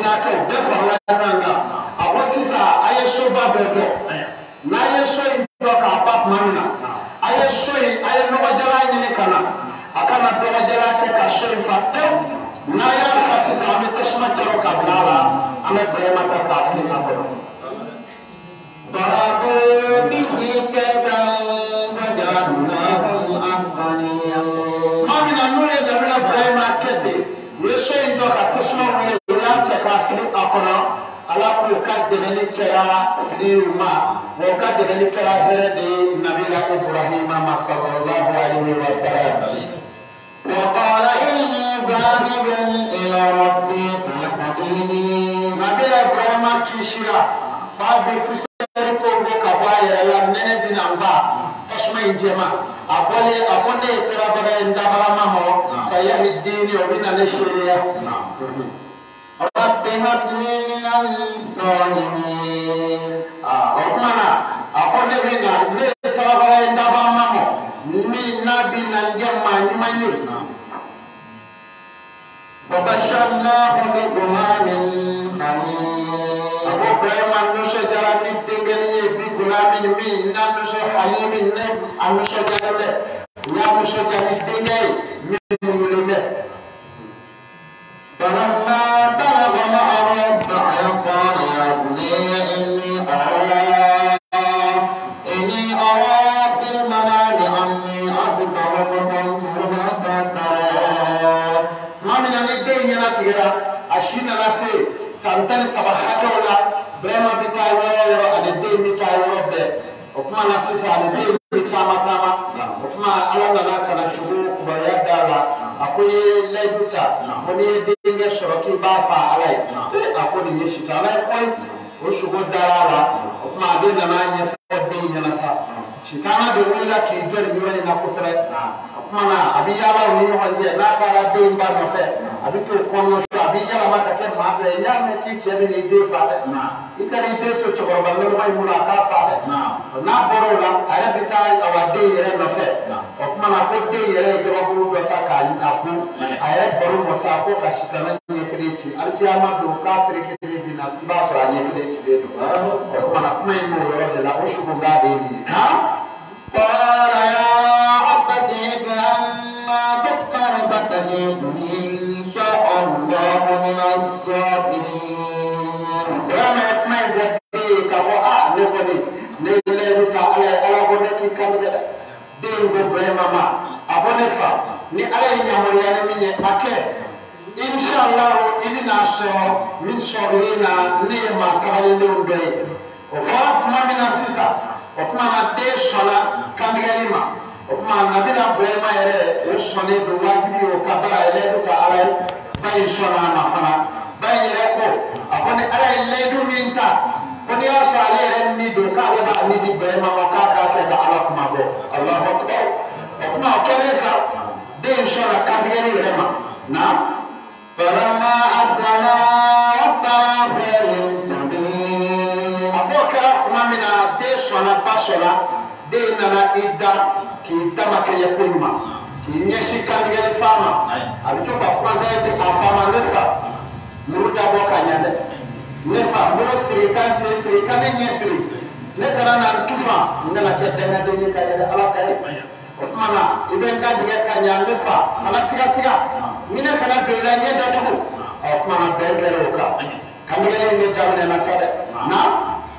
balimakɛw bɛɛ farala ɲɔgɔn kan. A ko sisan a ye soba dɔ jɔ. N'a ye so in jɔ k'a ban tuma min na, a ye so in, a ye nɔgɔjalan ɲini ka na. A kana nɔgɔjalan kɛ ka so in fa tewu. N'a y'a fa sisan, an bɛ tasuma cɛrɛ ka bila a la, an bɛ Burahima ta k'a fili a kɔnɔ. ضربوا به كيدا فجعلناهم الأسفلين. Tuma min na n'u ye Nabila Burahima kɛ ten, u ye so in jɔ ka tasuma wuli, u y'a cɛ k'a fili a kɔnɔ. Ala k'u ka dɛmɛli kɛra fili ma, wa u ka dɛmɛli kɛra hɛrɛ de ye Nabila Ibrahima ma sallallahu alayhi wa sallam. وقال إني ذاهب إلى ربي سيهديني. Nabila Ibrahima kisira f'a bɛ poussière ko bɔ ka bɔ a yɛrɛ la, nɛnɛ bɛna n fa tasuma in jɛma. A bɔlen, a ko ne ye tarabaga ye, n dabara ma mɔ sayahidini, o bɛ na ne seereya. رب هب لي من الصالحين. Aa, o tuma na a ko ne bɛ na, ne ye tarabaga ye, n dabara ma mɔ min n'a bɛ na n kɛ maa ɲuman ye. فبشرناه بغلام حليم. A ko Burahima nisɔndiyara ni denkɛnin ye bi gulamin min n'a nisɔn halimin, ne a nisɔndiyalen bɛ, u y'a nisɔndiya ni denkɛ ye min wulilen bɛ. فلما بلغ معه السعي قال يا بني إني أرى في المنام أني أذبحك فانظر ماذا ترى. Tuma min na ni den ɲɛna tigɛra, a si nana se san 13 hakɛw la, Burahima bɛ taa yɔrɔ o yɔrɔ, ani den bɛ taa yɔrɔ bɛɛ. O tuma na sisan, ani den bɛ taama taama. O tuma Ala nana ka na sugo kibaruya d'a la. A ko i ye layidu ta ko n'i ye denkɛ sɔrɔ k'i b'a fa Ala ye. Ee, a ko nin ye sitana ye koyi. O sugo dara a la. O tuma a den nana ɲɛfɔ den ɲɛna sa. Sitana de wulila k'i jɔ nin yɔrɔ in na kosɛbɛ. O tuma na a bɛ yaala u ni ɲɔgɔn cɛ. N'a taara den ba nɔfɛ, a bɛ t'o kɔnɔna su, a bɛ yɛlɛma ka kɛ maa fɛ. I y'a mɛn k'i cɛ bɛ n'i den fa dɛ, i ka n'i den to cɛkɔrɔba nɔnɔma in bolo, a k'a fa dɛ. N'a bɔra o la, a yɛrɛ bɛ taa awa den yɛrɛ nɔfɛ. O tuma na ko den yɛrɛ ye gabakuru dɔ ta k'a a kun, a yɛrɛ baro mɔ sa ko ka sitana ɲɛ kelen ci. Alikiyama don k'a ferekelen bɛ na, i b'a sɔrɔ a ɲɛ kelen cilen don. O tuma na kuma in b'o yɔrɔ de la, o sugunba de ye nin ye. قال يا أبت افعل ما تؤمر ستجدني إن شاء الله من الصابرين. Burama ye kuma in fɔ den ye k'a fɔ a ne kɔni ne ye layidu ta Ala ye, Ala ko ne k'i kan tigɛ dɛ. Den ko Burama ma, a ko ne fa, ni Ala ye yamaruya ni min ye, a kɛ, inshallah i bɛna sɔrɔ min sɔrɔlen na, ne ye maa sabalilenw dɔ ye. O fɔra tuma min na sisan, o tuma na den sɔnna kantigɛli ma. O tuma Nabila Burama yɛrɛ o sɔnnen don, wajibi o ka baara ye layidu ta Ala ye. Ba in sɔnna a ma fana. Ba in yɛrɛ ko, a ko ni Ala ye layidu min ta, ko n'i y'a sɔrɔ ale yɛrɛ ni don k'ale b'a ni di Burama ma, k'a k'a kɛ ka Ala kuma bɔ. Alahu akubar. O tuma o kɛlen sa, den sɔnna kantigɛli yɛrɛ ma na. فلما أسلما وتله للجبين. A b'o kɛra tuma min na, den sɔnna, ba sɔnna, den nana i da k'i damakɛɲɛ koɲuman, k'i ɲɛsin kantigɛli fa ma. A bɛ to ka conseil di a fa ma: ne fa, muru dabɔ ka ɲɛ dɛ, ne fa, muru siri i ka n sen siri, i ka ne ɲɛ siri, ne kana na n tufa, n kana kɛ dangaden ye ka yɛlɛ Ala ka ye. O tuma na i bɛ n kantigɛ ka ɲɛ, ne fa, kana siga siga, ni ne kana don i la ɲɛ datugu. O tuma na bɛn kɛra o kan, kantigɛli in de daminɛna sa dɛ na.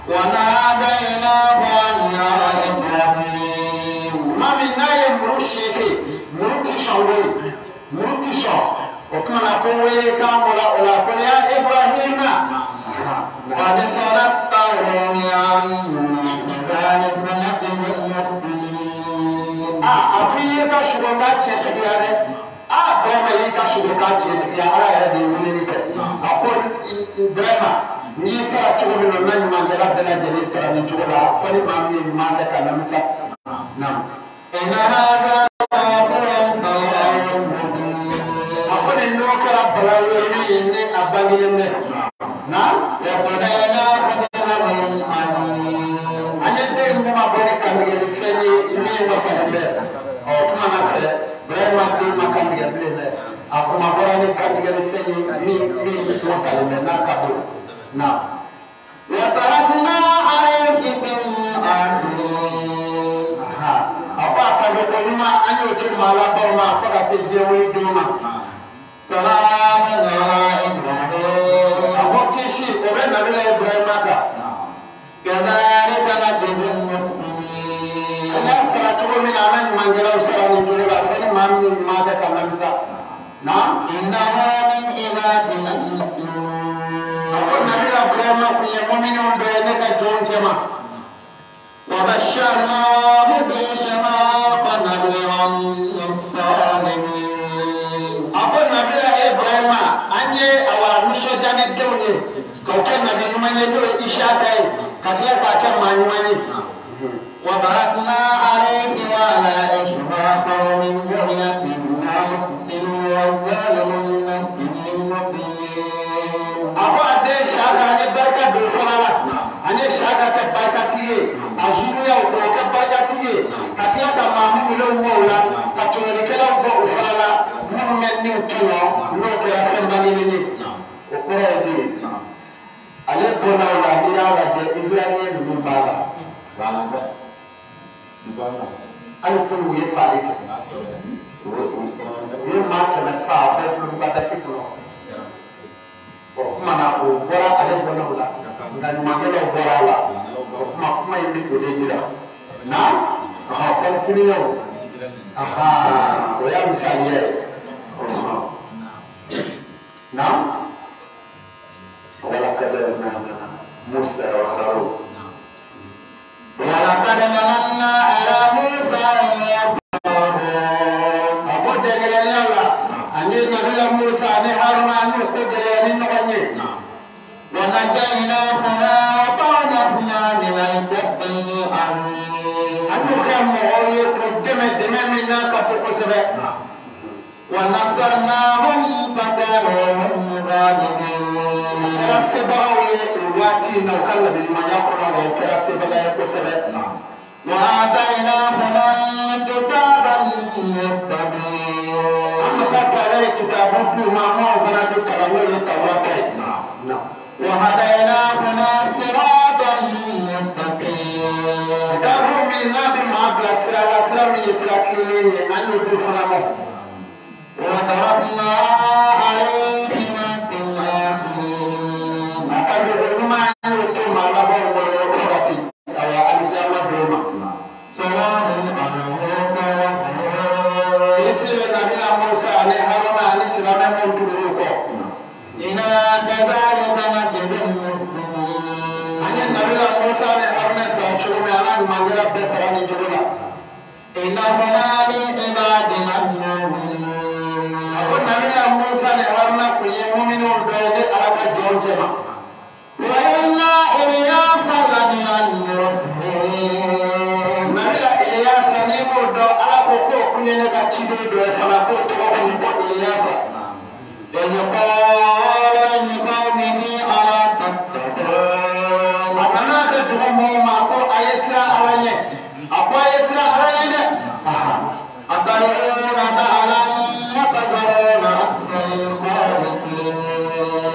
وناديناه أن يا إبراهيم. Maa min n'a ye muru seeke, muru ti sɔn koyi, muru ti sɔn. O tuma na ko wele kan bɔra o la ko ya Ibrahima. قد صدقت الرؤيا إنا كذلك نجزي المحسنين. A a ko i ye ka sugo k'a tiɲɛtigiya dɛ. A Burama y'i ka sugo k'a tiɲɛtigiya, Ala yɛrɛ de ye weleli kɛ. A ko Burama, n'i sara cogo min na, n'a ɲumankɛla bɛɛ lajɛlen sara nin cogo la, fɔ ni maa min ye ɲuman kɛ ka namisa. Naam. إن هذا لهو البلاء المبين. A ko nin n'o kɛra balawu ye min ye ni a bangelen bɛ. Naam. وفديناه بذبح عظيم. An ye den kuma bɔ ni kantigɛli fɛn ye min wasalen bɛ. Ɔ kuma na fɛ, Burama den ma kantigɛ bilen dɛ. A A kuma bɔra ni kantigɛli fɛn ye min wasalen bɛ n'a ka bon na. وتركنا عليه في الآخرين. A ko a kan ko ɲuman an y'o ci maa labanw ma fo ka se diɲɛ wuli don ma. سلام على إبراهيم. A ko kisi o bɛ nabila Ibrahima kan. كذلك نجزي المحسنين. An y'a sara cogo min na an ka ɲumankɛlaw sara nin cogo la fɛn ni maa min ye ɲuman kɛ ka namisa. Naam. إنه من عبادنا المؤمنون. A ko nabila Ibrahima kun ye mɔminiw dɔ ye ne ka jɔnw cɛma. وبشرناه بإسحاق نبيا من الصالحين. A ko nabila Ibrahima an ye awa nisɔndiya ni denw ye k'o kɛ nabi ɲuman ye n'o ye Isaka ye ka tila k'a kɛ maa ɲuman ye. وباركنا عليه وعلى إسحاق ومن ذريتهما محسن وظالم لنفسه مبين. A ko a den Isaka an ye barika don fana la an ye Isaka kɛ barikatigi ye a zuruyaw k'o kɛ barikatigi ye ka tila ka maa mugulenw bɔ o la ka tɔɲɔlikɛlaw bɔ o fana la minnu bɛ niw tɔɲɔ n'o kɛra fɛn bangenen ye. O kɔrɔ ye di ye ale bɔnna o la n'i y'a lajɛ Israɛliyɛn ninnu b'a la. Hali kunun u ye faali kɛ u ye maa 100 fa bɛɛ tulomukatasi kɔnɔ. O kuma na o bɔra ale bɔnna o la nka ɲumankɛlaw bɔra a la. O kuma kuma in bɛ o de jira na ɔhɔn palestinienw o y'a misaliya ye na walakad manana Musa wa Harun. ولقد مننا على موسى وهارون. A ko dɛgɛlɛya la ani nabila Musa ani Haruna an y'u ko gɛlɛya ni ɲɔgɔn ye. ونجيناهما وقومهما من الكرب العظيم. An y'u kɛ mɔgɔw ye k'u dɛmɛ dɛmɛ min n'a ka bon kosɛbɛ. ونصرناهم فكانوا هم الغالبين. U kɛra sebagaw ye o waati in na u ka nabiɲumanya kɔnɔ wa u kɛra sebaga ye kosɛbɛ. وآتيناهما الكتاب المستبين. An masa taala ye kitabu d'u ma minnu fana bɛ kalan n'o ye Tawurata ye. وهديناهما صراطا مستقيما. Kitabu min n'a bɛ maa bila sira la sira min ye sira tilennen ye an y'o d'u fana ma. وتركنا عليهما في الآخرين. A ka dogo ɲuman an y'o to maa labanw bolo fo ka se awa alikiyama don ma. سلام على موسى وهارون. Kisi bɛ nabila Musa ani Haruna ani silamɛ minnu tugur'u kɔ. إنا كذلك نجزي المحسنين. An ye nabila Musa ni Haruna sara cogo min a n'a ɲumankɛla bɛɛ sara nin cogo la. إنهما من عبادنا المؤمنين. A ko nabila Musa ni Haruna kun ye muminiw dɔ ye ne Ala ka jɔnw cɛma. وإن إلياس لمن المرسلين. Nabila Iliyasa n'i b'o dɔn Ala ko k'o kun ye ne ka ciden dɔ ye fana k'o tɔgɔ kun ye ko Iliyasa. إذ قال لقومه ألا تتقون. A nana kɛ dugu mɔgɔw ma ko a ye siran Ala ɲɛ. A ko a ye siran Ala ɲɛ dɛ. أتدعون بعلا وتذرون أحسن الخالقين.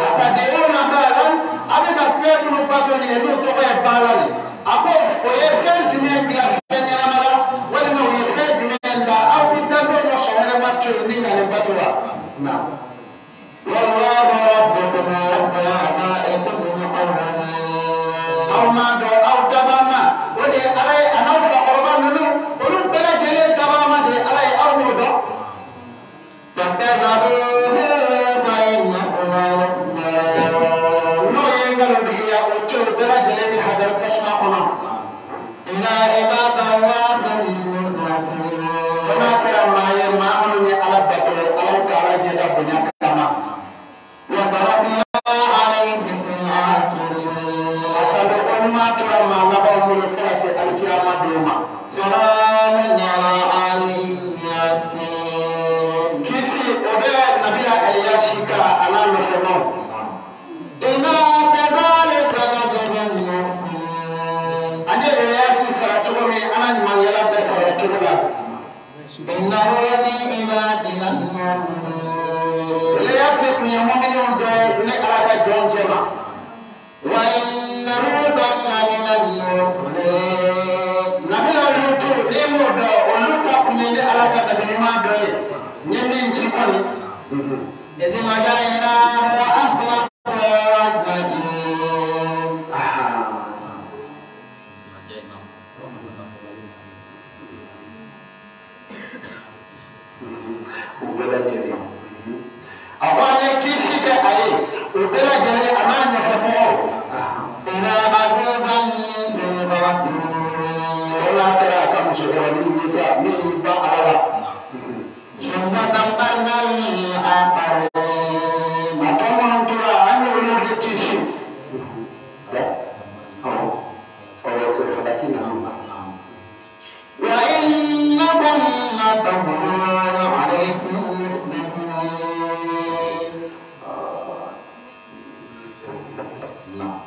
Atad'una Baalan a bɛ ka fɛn minnu bato nin ye n'o tɔgɔ ye Baala de. A ko o ye fɛn jumɛn dilan fɛn ɲɛnama la walima o ye fɛn jumɛn da aw bɛ taa fɛn dɔ sɔn wɛrɛ ma to yen ni ka nin bato la. Na. والله ربكم ورب آبائكم الأولين. Aw m'a dɔn aw dabaa ma o de ye Ala ye a n'aw fakɔrɔba ninnu olu bɛɛ lajɛlen dabaa ma de ye Ala ye aw m'o dɔn. فكذبوه فإنهم لمحضرون. N'o ye nkalontigiya o to yen bɛɛ lajɛlen ni hadari tasuma kɔnɔ. إلا عباد الله المخلصين. Fo n'a kɛra maa ye maa minnu ye Ala bato Ala taala ɲɛ ka bonya kama. وتركنا عليه في الآخرين. A ka dɔn ko ɲuman tora maa labanw bolo fo ka se alikiyama don ma. سلام على آل ياسين. Kisi o bɛ nabila Eliyasi kan a n'a nɔfɛmaw. إنا كذلك نجزي المحسنين. إذ نجيناه وأهله أجمعين. U bɛɛ lajɛlen a ko an ye kisi kɛ a ye o bɛɛ lajɛlen a n'a ɲɛfɛmɔgɔw. إلى عجوزا في الغابرين. O n'a kɛra a ka musokɔrɔnin ye sa min y'i ban Ala la. ثم دمرنا الآخرين. A tɔ minnu tora an y'olu de kisi. Awɔ ɔwɔ halaki nana ma. وإنكم لتمرون عليكم مصبحين. نعم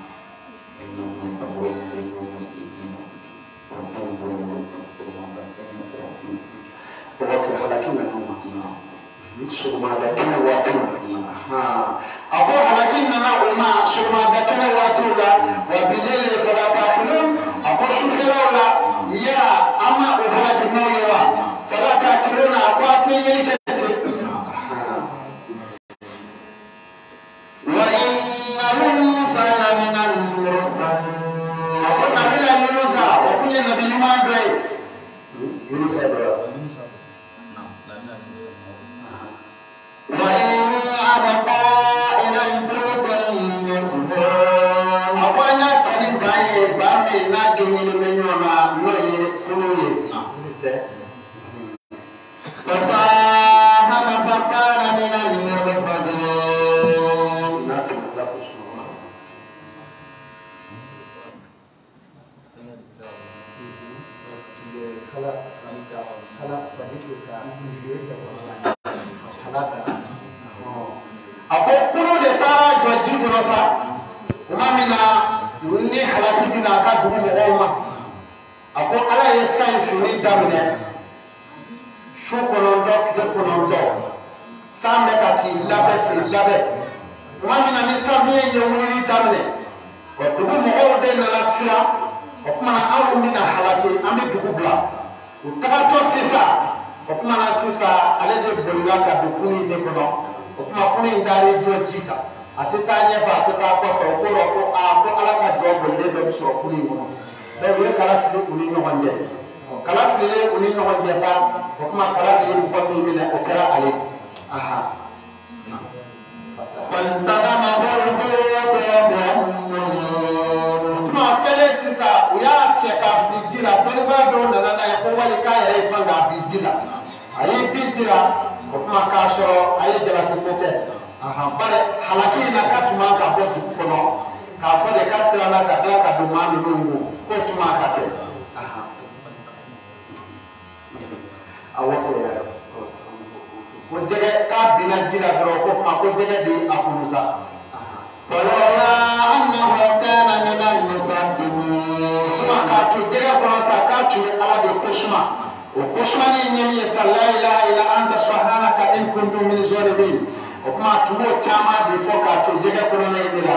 إنهم تمرون عليكم مصبحين O kɛ halaki nana ma. Sɔgɔmada kɛnɛ waatiw la. A ko halaki nana o ma sɔgɔmada kɛnɛ waatiw la wa bileyli fala ta'kulun. A ko sufɛlaw la yala an ma o halaki n'o ye wa fala ta'kulun a ko a tɛ yeli kɛ ten. وإن يونس لمن المرسلين. A ko nabila Yunusa o kun ye nabi ɲuman dɔ ye. Yunusa dɔ la. وإن أبقى إلى الفلك المسحون. A ko an y'a ta ni ba ye ba min n'a den kelen bɛ ɲɔgɔn na n'o ye kulu ye. فساهم فكان من المدحضين. N'a tɛmɛ la kosɛbɛ. Kala kala kala da. A ko kulu de taara jɔ ji kɔnɔ sa tuma min na ni halaki bɛna a ka dugu mɔgɔw ma. A ko Ala ye san in fini daminɛ su 9 tile 9 san bɛ ka k'i labɛn k'i labɛn tuma min na ni sanfiɲɛ ye wulili daminɛ wa dugu mɔgɔw de nana siran o tuma na anw bɛna halaki an bɛ dugu bila u tagatɔ sisan o tuma na sisan ale de bolila ka don kulu in de kɔnɔ o tuma kulu in taara i jɔ ji kan a tɛ taa ɲɛfɛ a tɛ taa kɔfɛ o ko la ko aa ko Ala ka jɔ bolilen dɔ bɛ sɔrɔ kulu in kɔnɔ donc u ye kala fili u ni ɲɔgɔn cɛ kala fililen u ni ɲɔgɔn cɛ sa o tuma kala de ye mɔgɔ min minɛ o kɛra ale ye. فالتقمه الحوت وهو مليم. Tuma kɛlen sisan u y'a cɛ k'a fili ji la dɔnnibaa dɔw nana n'a ye ko wali k'a yɛrɛ ye pan k'a bin ji la a y'i bin ji la o tuma k'a sɔrɔ a ye jalaki ko kɛ bari halaki in na k'a tun man ka bɔ dugu kɔnɔ k'a fɔ de k'a siranna ka tila ka don maa ninnu kun k'o tun man ka kɛ. Awɔ ko jɛgɛ k'a binna ji la dɔrɔn ko kuma ko jɛgɛ de ye a kunu sa. فلولا أنه كان من المسبحين. Tuma k'a to jɛgɛ kɔnɔ sa k'a tun bɛ Ala de kosuma o kosumani in ye min ye sa la ilaha illa anta subhanaka in kuntu min zalimin o tuma a tun b'o caman de fɔ k'a to jɛgɛ kɔnɔna in de la.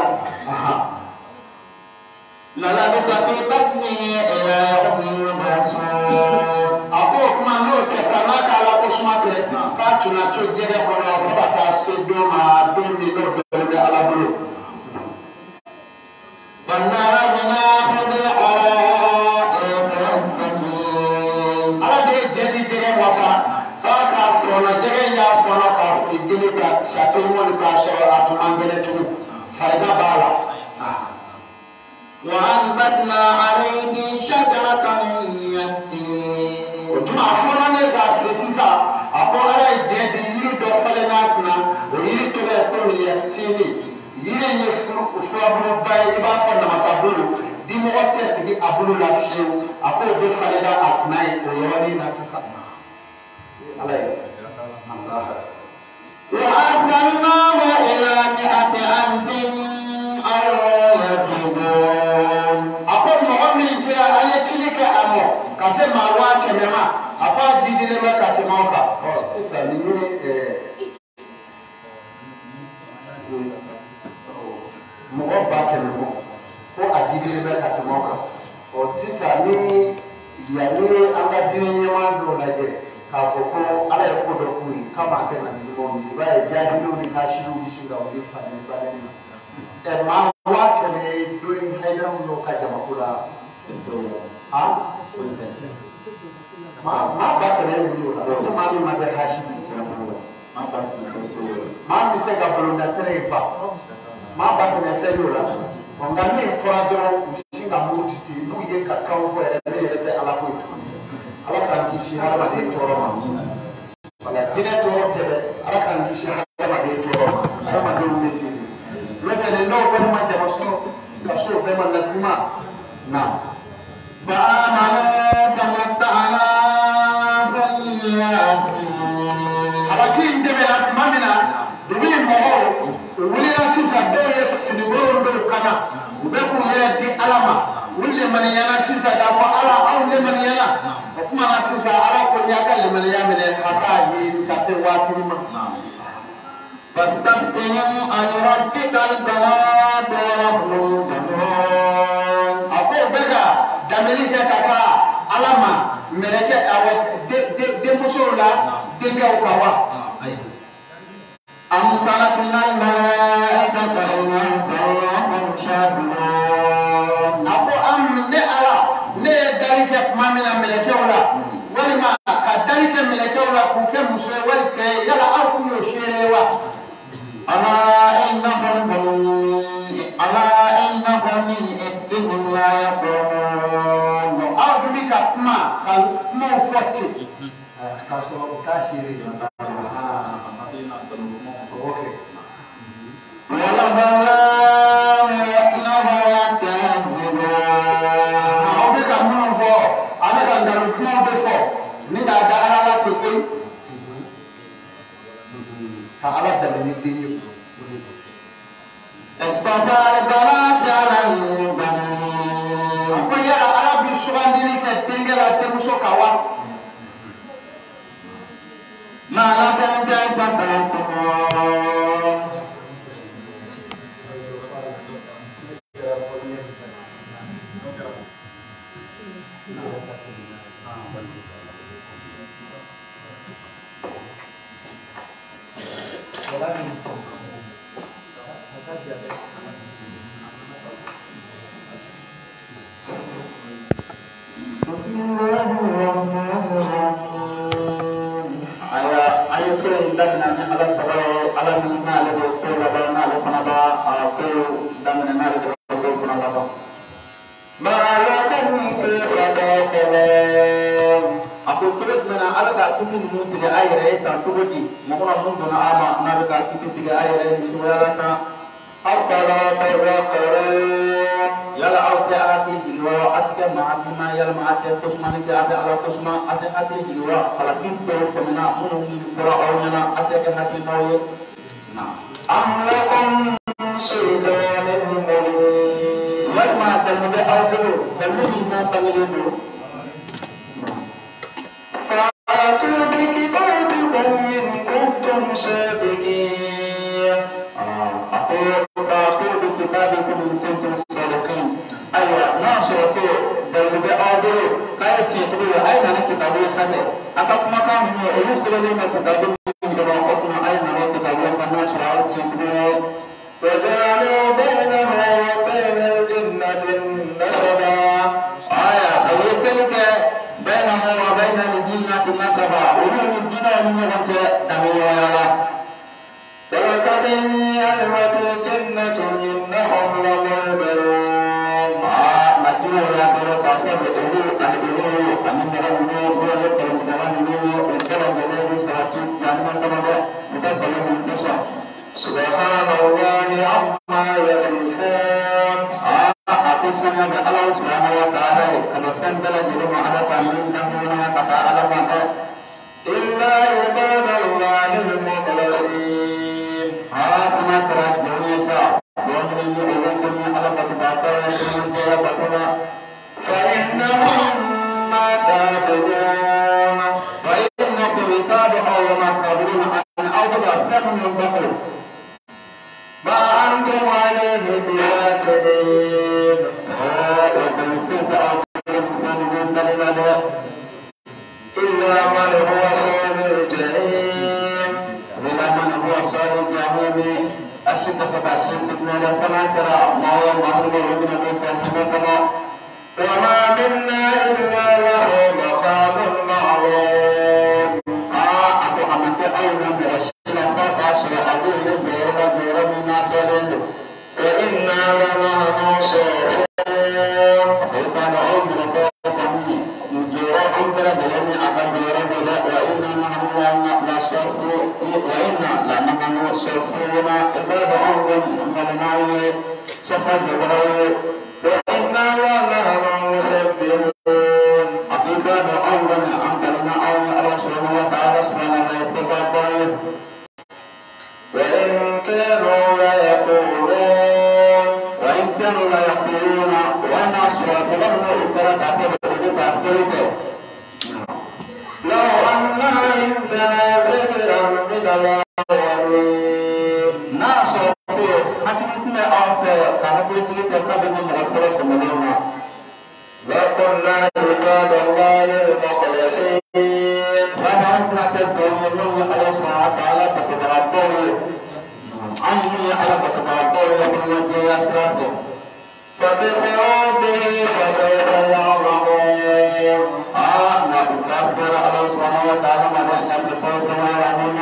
للبث في بطنه إلى يوم يبعثون. A ko o tuma n'o kɛ sa n'a ka Ala kosuma tɛ k'a tun na to jɛgɛ kɔnɔ fo ka taa se don ma don min n'o dɔnnen bɛ Ala bolo. فنبذناه بالعراء وهو سقيم. Ala de ye jɛ di jɛgɛ ma sa k'a k'a fɔnɔ jɛgɛ in y'a fɔnɔ k'a fili gele ka sake mɔni k'a sɔrɔ a tun man kɛnɛ tugun farigan b'a la. وأنبتنا عليه شجرة من يقطين. O tuma a fɔnɔnen k'a fili sisan a ko Ala ye jɛ di yiri dɔ falen n'a kunna o yiri tɔgɔ ye ko miliyatini yiri in ye furabuluba ye i b'a fɔ namasabulu dimɔgɔ tɛ sigi a bulu la fiyewu a k'o de falenna a kunna ye o yɔrɔnin na sisan. Ala ye وأرسلناه إلى 100,000 أو يزيدون. A ko mɔgɔ min cira an ye cili kɛ a mɔ ka se maa 100,000 ma a ko a jidilen bɛ ka tɛmɛ o kan. Ɔ sisan nin ye mɔgɔ 100,000 mɔ ko a jidilen bɛ ka tɛmɛ o kan. Ɔ sisan ni yanni an ka diinɛ ɲɛmaa dɔw lajɛ K'a fɔ ko ala ye ko dɔ k'u ye k'a m'a kɛ nabi ɲumanw ye i b'a ye jahiliw ni hasidiw bɛ sin ka wuli fani baden na ɛ maa 100,000 ye don in hayidaraw n'o ka jamako la a maa 100,000 ye wuli o la ni maa min ma kɛ hasidi ye maa min bɛ se ka bolondatɛrɛ in fa maa 100,000 fɛn y'o la nka min fɔra dɔrɔn u bɛ sin ka muruti ten n'u ye ka kan fɔ yɛrɛ ne yɛrɛ tɛ ala ko ye tuguni. Ala k'an kisi hadamaden tɔɔrɔ ma wala jinɛ tɔɔrɔ tɛ dɛ ala k'an kisi hadamaden tɔɔrɔ ma hadamadenw bɛ ten de n'o tɛ nin dɔw kɔni ma jama sɔrɔ ka so bɛɛ ma nabi ɲuman na. Halaki in dɛmɛna tuma min na dugu in mɔgɔw u wulila sisan dɔw ye finikolon dɔw kana u bɛ k'u yɛrɛ di ala ma u lemaniyana sisan k'a fɔ ala aw lemaniyana o tuma na sisan ala ko n'i y'a ka lemaniya minɛ a k'a ye ka se waati ma. A ko u bɛ ka dameli kɛ ka taa ala ma mɛlɛkɛ awɔ denmusow la denkɛw kan wa. أم خلقنا الملائكة إناسا وهم شاهدون. A ko an ne ala ne ye dali kɛ tuma min na mɛlɛkɛw la walima ka dali kɛ mɛlɛkɛw la k'u kɛ muso ye wali cɛ ye yala aw k'u y'o seere ye wa. ألا إنهم من إفكهم لا يقولون. Aw dun bɛ ka kuma ka kumaw fɔ ten k'a sɔrɔ u t'a seere ye. Aw bɛ ka minnu fɔ a bɛ ka nkalon kumaw bɛ fɔ ni k'a da ala la ten koyi ka ala dɛmɛ ni den ye. A ko yala ala bi sugandili kɛ denkɛ la denmuso kan wa. إلا من هو سي فتنة فنا كرا ما هو مهلو من الجنة وما منا إلا له مقام معلوم أبو أمتي أولا مرسلة فاسر أبو جورا جورا منا تلين وإنا لنحن صافون فكان أمر فوقني جورا أمر بلني أبا جورا بلا وإنا نحن لصافون وإنا لنحن صافون إفاد أمر أمرنا سفر جبراوي وإنا لنحن المسبحون أبيك أمرنا أمرنا أمر الله سبحانه وتعالى سبحانه وتعالى وإن كانوا ليقولون وإن كانوا ليقولون وأنا سأتبنى إفراد أفراد لو أن عندنا ذكرا من الأولين ناس حتى أعفى لكنا عباد الله المخلصين وأنا الله سبحانه وتعالى فكفروا به فسوف يعلمون نكفر الله سبحانه وتعالى فسوف يعلمون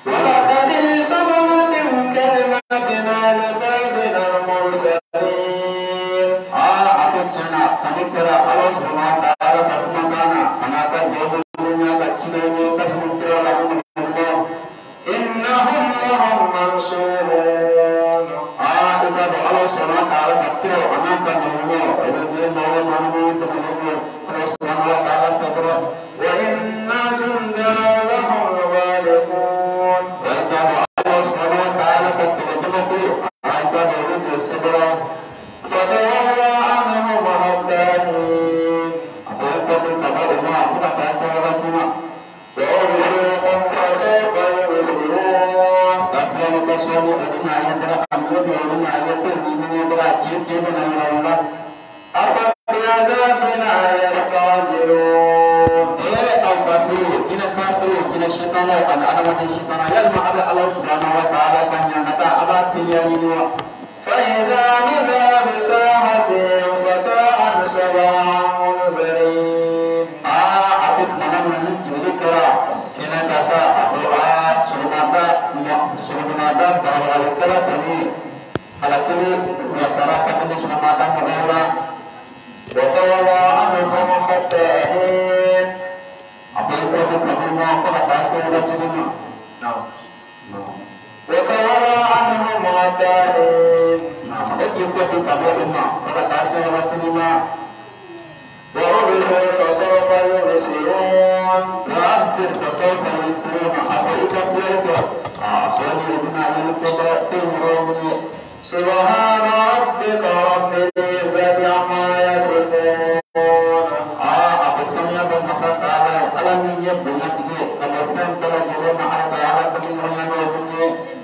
ولقد سبقت كلمتنا لعبادنا المرسلين أكتنا فنكر الله سبحانه وتعالى إنهم لهم منصورون وإن جندنا لهم الغالبون فتولى عنهم حتى حين وأبصرهم فسوف يبصرون أفبعذابنا يستعجلون فإذا نزل بساحتهم فساء صباح المنذرين وتولى عنهم حتى حين وتولى عنهم حتى حين وأبصر فسوف يبصرون وأبصر فسوف يبصرون سبحان ربك رب العزة عما يصفون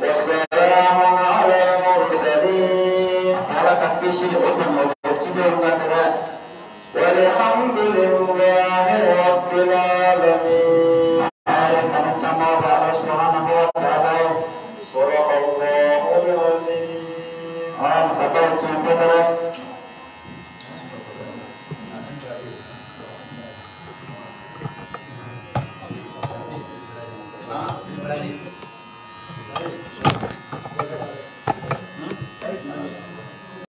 والسلام على المرسلين والحمد لله رب العالمين. صدق الله العظيم.